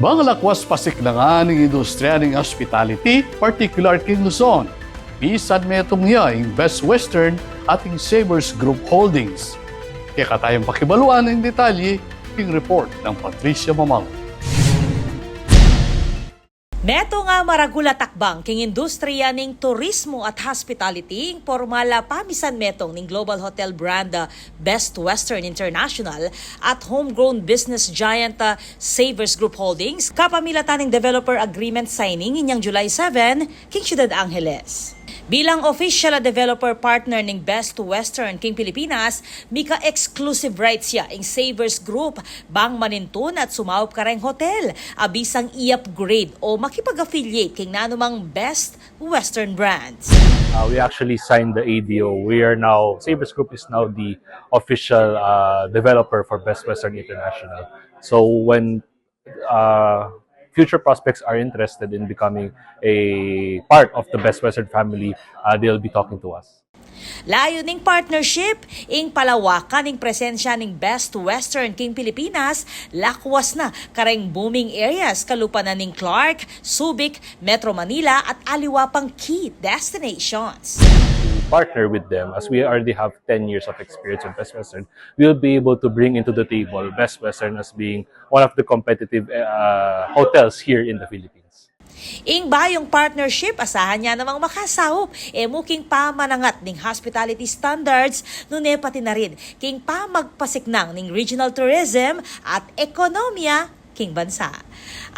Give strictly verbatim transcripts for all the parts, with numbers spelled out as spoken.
Bang lakwas pasiknangan ing industriya ning hospitality, partikular king Luzon. Misan metung ya ing Best Western at ing Savers Group Holdings. Kaya katayang pakibaluan ing detalye king report nang Patricia Mamang. Metung a maragul a takbang king industriya ning turismo at hospitality ing pormal a pamisan metung ning global hotel brand, ah, Best Western International at homegrown business giant, ah, Savers Group Holdings kapamilatan ning developer agreement signing inyang July seven king Ciudad Angeles. Bilang official a developer partner ning Best Western king Pilipinas, mika exclusive rights ya ing Savers Group bang manintun at sumaup kareng hotel a bisang i-upgrade o makipag-affiliate king nanumang Best Western brands. Uh, we actually signed the A D O. We are now, Savers Group is now the official uh, developer for Best Western International. So when uh, future prospects are interested in becoming a part of the Best Western family, uh, they'll be talking to us. Layu ning partnership, ing palawakan ning presensya ning Best Western king Pilipinas, lakwas na kareng booming areas kalupa na ning Clark, Subic, Metro Manila at aliwa pang key destinations. Partner with them, as we already have ten years of experience with Best Western, we'll be able to bring into the table Best Western as being one of the competitive uh, hotels here in the Philippines. Ing bayung partnership, asahan ya namang makasaup e mu king pamanangat ning hospitality standards, nune pati na rin king pamagpasiknang ning regional tourism at ekonomiya king bansa.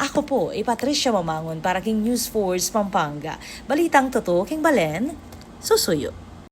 Aku pu i Patricia Mamangun para king News Force Pampanga. Balitang tutu king balen, susuyu.